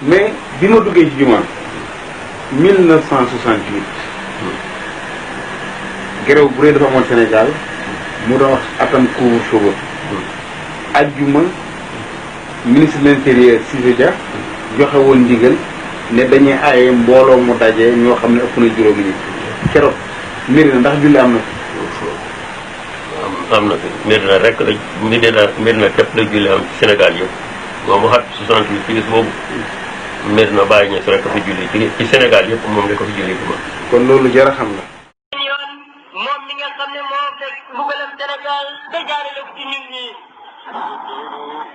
mais bi ma duggee ci jumaa 1968 grève bu rëy dafa amoon Sénégal mu doon wax atam couvre-feu ajjuma ministre de l'intérieur Cissé Dia joxe woon ndigal ne dañuy aaye mbooloo mu daje ñoo xam ne ëpp na juróomi nit keroog Médina ndax julli am na am na fi Médina rek la Médina képp la julli am ci Sénégal yëpp moom waxat 68 piis boobu Médina bàyyi ñes rek fi julli ci Sénégal yëpp moom la ko fi julli duma kon loolu jar a xam la moom mi nga xam ne moo fekk mbugalam Sénégal ba jaarale ko ci ñun ñii.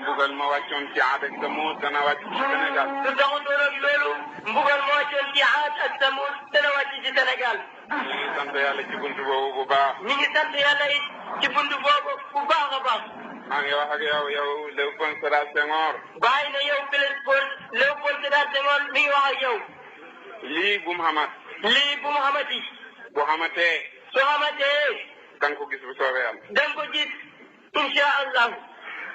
mbugal ma wàccoon ci Aad ak Samuud dana wàcc ci Sénégal. su taxutoon ak loolu mbugal ma wàccoon ci Aad ak Samuud dana wàcc ci Sénégal. ñu ngi sant yàlla ci buntu boobu bu baax. ñu ngi sant yàlla it ci buntu boobu bu baax a baax. maa ngi wax ak yow Léopold Sédar Senghor. bàyyi na yow Léopold Sédar Senghor mi ngi wax ak yow. lii bu mu xamat. lii bu mu xamati. bu xamatee. soo xamatee. da nga ko gis bu soobee yàlla. da nga ko gis incha allah.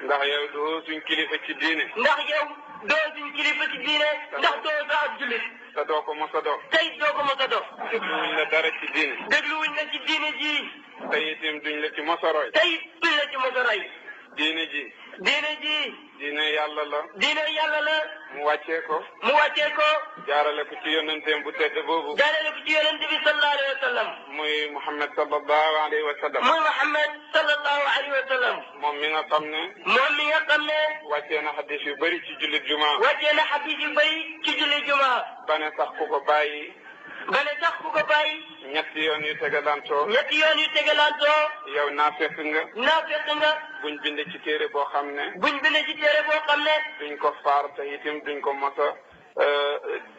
ndax yow doo suñ kilifa ci diine. ndax yow doo suñ kilifa ci diine. ndax doo sa ab jullit. te doo ko mos a dox. tey doo ko mos a dox. dégluwuñ la dara ci diine. dégluwuñ la ci diine ji. te itam duñ la ci mos a roy. tey duñ la ci mos a roy. diine ji. diine ji. diine yàlla la. diine yàlla la. mu wàccee ko. mu wàccee ko. jaarale ko ci yonenteem bu tedd boobu. jaarale ko ci yonente bi sallallahu alayhi wa sallam. muy Muhammad sallallahu alayhi wa sallam. muy Muhammad sallallahu alayhi wa sallam. moom mi nga xam ne. moom mi nga xam ne. wàccee na xadis yu bëri ci jullit juma. wàccee na xadis yu bëri ci julli juma. ba ne sax ku ko bàyyi. ba ne sax ku ko bàyyi. ñetti yoon yu tegalantoo. ñetti yoon yu tegalantoo. yow naafeq nga. naafeq nga. buñ bind ci téere boo xam ne. buñ bind ci téere boo xam ne. duñ ko faar te itam duñ ko mos a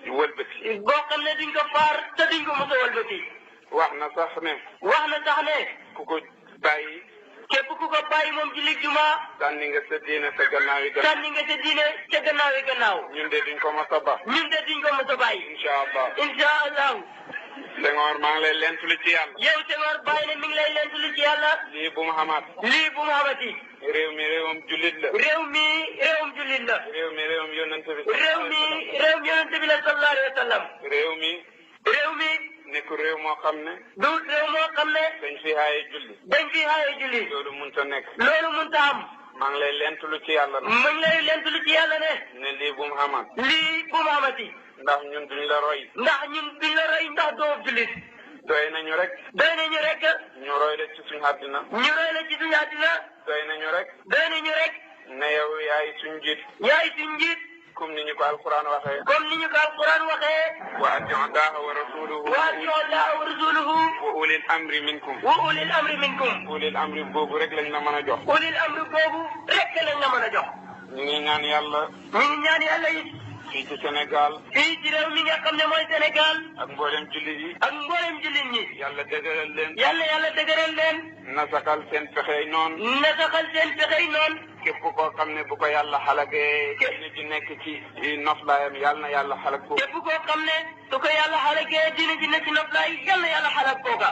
wëlbati. boo xam ne duñ ko faar te duñ ko mos a wëlbati. wax na sax ne. wax na sax ne. ku ko bàyyi. képp ku ko bàyyi moom julli juma. sànni nga sa diine sa gannaaw yi gannaaw. sànni nga sa diine sa gannaaw yi gannaaw. ñun de duñ ko mos a ba. ñun de duñ ko mos a bàyyi. incha allah. incha allah. Senghor maa ngi lay lentulu ci yàlla. yow Senghor bàyyi ne mi ngi lay lentulu ci yàlla. lii bu mu xamaat. lii bu mu xamati. réew mi réewam jullit la. réew mi réewum jullit la. réew mi réewam yonent bi. réew mi réewum yonent bi la sallallahu alayhi wa sallam. réew mi. réew mi. nekkul réew moo xam ne. du réew moo xam ne. dañ fi aaye julli. dañ fi aaye julli. loolu mënut a nekk. loolu mënut a am. maa ngi lay lentulu ci yàlla na. mu ngi lay lentulu ci yàlla ne. ne lii bu mu xamaat. lii bu mu xamati. ndax ñun duñ la roy. ndax ñun duñ la roy ndax doo jullit. doy nañu rek. doy nañu rek. ñu roy la ci suñu àddina. ñu roy la ci suñu àddina. doy nañu rek. doy nañu rek. ne yow yaay suñu njiit. yaay suñu njiit. comme ni ñu ko alquran waxee. comme ni ñu ko alquran waxee. wa atiu llaha wa rasuluhu. wa atiu llaha wa rasuluhu. wa ulil amri minkum. wa ulil amri minkum. ulil amri boobu rek lañ la mën a jox. ulil amri boobu rek lañ la mën a jox. ñu ngi ñaan yàlla. ñu ngi ñaan yàlla it. fii ci Sénégal. fii ci réew mi nga xam ne mooy Sénégal. ak mboolem jullit yi. ak mboolem jullit ñi. yàlla dëgëral leen. yàlla dëgëral leen. nasaxal seen pexey noonu. nasaxal seen pexey noonu. képp koo xam ne bu ko yàlla xalagee. diine ji nekk ci noflaayam yàlla na yàlla xalag ko. képp koo xam ne su ko yàlla xalagee diine ji nekk ci noflaay yàlla na yàlla xalag kooka.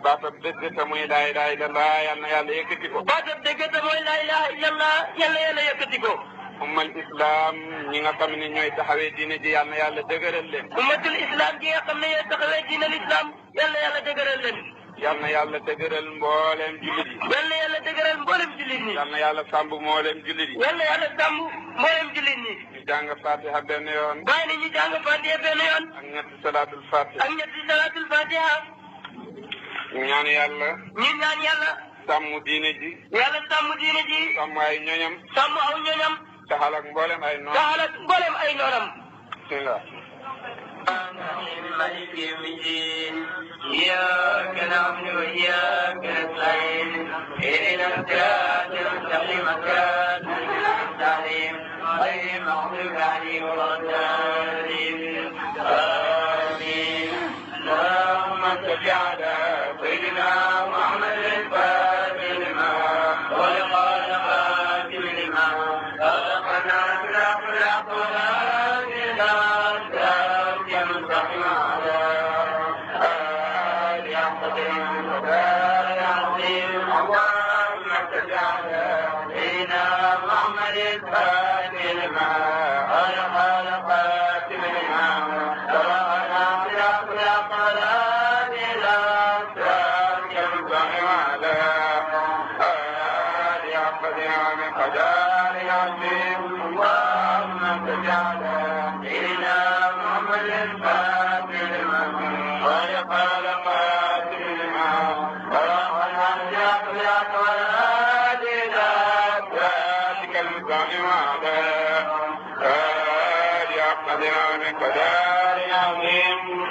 baatab dëgg te muy laa ilaaha illallah yàlla na yàlla yëkkati ko. baatab dëgg te muy laa ilaaha illallah yàlla na yàlla yëkkati ko. ummal islam ñi nga xam ne ñooy taxawee diine ji yàlla na yàlla dëgëral leen. ummatul islam gi nga xam ne ñooy taxawee diine l'islam yàlla na yàlla dëgëral leen. yàlla na yàlla dëgëral mbooleem jullit yi. yàlla na yàlla dëgëral mbooleem jullit ñi. yàlla na yàlla sàmb mbooleem jullit yi. yàlla na yàlla sàmb mbooleem jullit ñi. ñu jàng fatiha benn yoon. bàyyi na ñu jàng fatiha benn yoon. ak ñetti salaatul fatiha. ak ñetti salaatul fatiha. ñaan yàlla. ñu ñaan yàlla. sàmm diine ji. yàlla sàmm diine ji. sàmm ay ñoñam. sàmm aw ñoñam. taxal ak mboolem ay noon. taxal ak mboolem ay noonam. bismillah. مالك يوم الدين إياك نعبد وإياك نستعين اهدنا الصراط المستقيم صراط الذين غير المغضوب عليهم ولا الضالين آمين اللهم صل على سيدنا محمد الفاتح لما خلق الخاتم لما خلقنا بالحق محمد الفاتح لما خلق قدر من قدر عظيم